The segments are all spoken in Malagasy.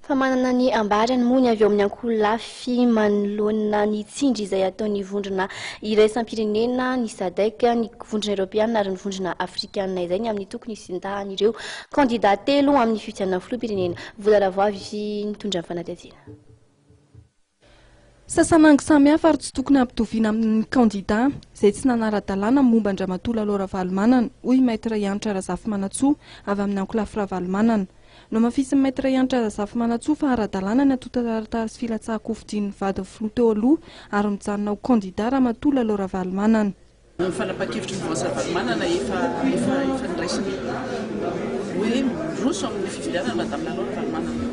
Fa manana ny ambarany moa ny avy ao amin'ny ankolafy manoloana ny tsindry izay ataon'ny vondrona iraisam-pirenena, ny Sadec, ny vondrona eoropeanina ary ny vondrona afrikanina izay ny amin'ny tokony hisintahan'ireo kandida telo amin'ny fifidianana filoham-pirenena. Vola Ravoavy nitondra ny fanadihadiana. Sasanangy samihafa ary tsy tokony hampitoviana amin'ny kandida izay tsy nanara-dalàna momba an-dRamatoa Lalao Ravalomanana, hoy Maître Hanitra Razafimanantsoa avy amin'ny ankolafy Ravalomanana. Nohamafisin'i Maître Hanitra Razafimanantsoa fa ara-dalàna ny antontan-taratasy filatsahan-kofidin'ny vadin'ny filoha teo aloha ary mijanona ho kandida Ramatoa Lalao Ravalomanana. Ny fanapahan-kevitry ny Mouvance Ravalomanana efa efa efa noraisina hoe miroso amin'ny fifidianana Madame Lalao Ravalomanana.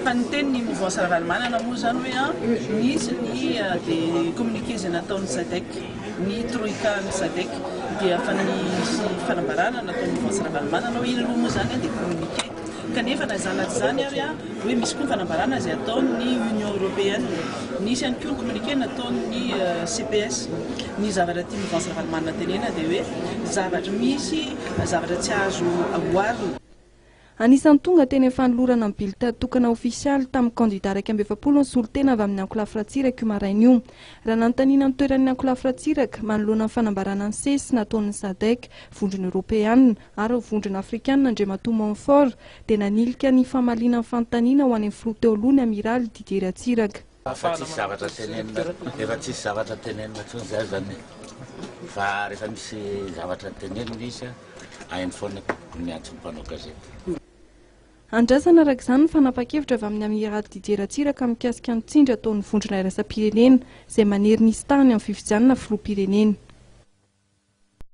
Fa ny tenin'ny Mouvance Ravalomanana moa izany hoe an, nisy ny dia communiqué izay nataon'ny Sadec, ny Troïka an'ny Sadec dia efa nisy fanambarana nataon'ny Mouvance Ravalomanana hoe iny aloha moa izany dia communiqué. Kanefa na izany na tsy izany ary an, hoe misy koa ny fanambarana izay ataon'ny Union Européenne, nisy ihany koa ny communiqué nataon'ny CPS. Ny zavatra tian'ny Mouvance Ravalomanana tenenina dia hoe zavatra misy, zavatra tsy azo oharina. Anisan'ny tonga teny amin'ny fanolorana ny bulletin tokana ofisialy tamin'ny kandida 41 ny solontena avy amin'ny ankolafy Ratsiraka io maraina io. Raha nanontaniana ny toeran'ny ankolafy Ratsiraka manoloana ny fanambarana ny ces nataon'ny Sadec, Vondrona Eoropeana ary ny Vondrona Afrikanina Andriamatoa Montfort dia nanilika ny famaliana ny fanontaniana ho any amin'ny filoha teo aloha ny amiraly Didier Ratsiraka. Efa tsisy zavatra tenenina, efa tsisy zavatra tenenina intsony zay zany e. Fa rehefa misy zavatra tenenina izy, hainy foana tompoko ny miantso ny mpanao gazety. Andrasana araka izany ny fanapahan-kevitra avy amin'ny Amiraly Didier Ratsiraka mikasika ny tsindry ataon'ny vondrona iraisam-pirenena izay manery ny hisintahany amin'ny fifidianana filoham-pirenena.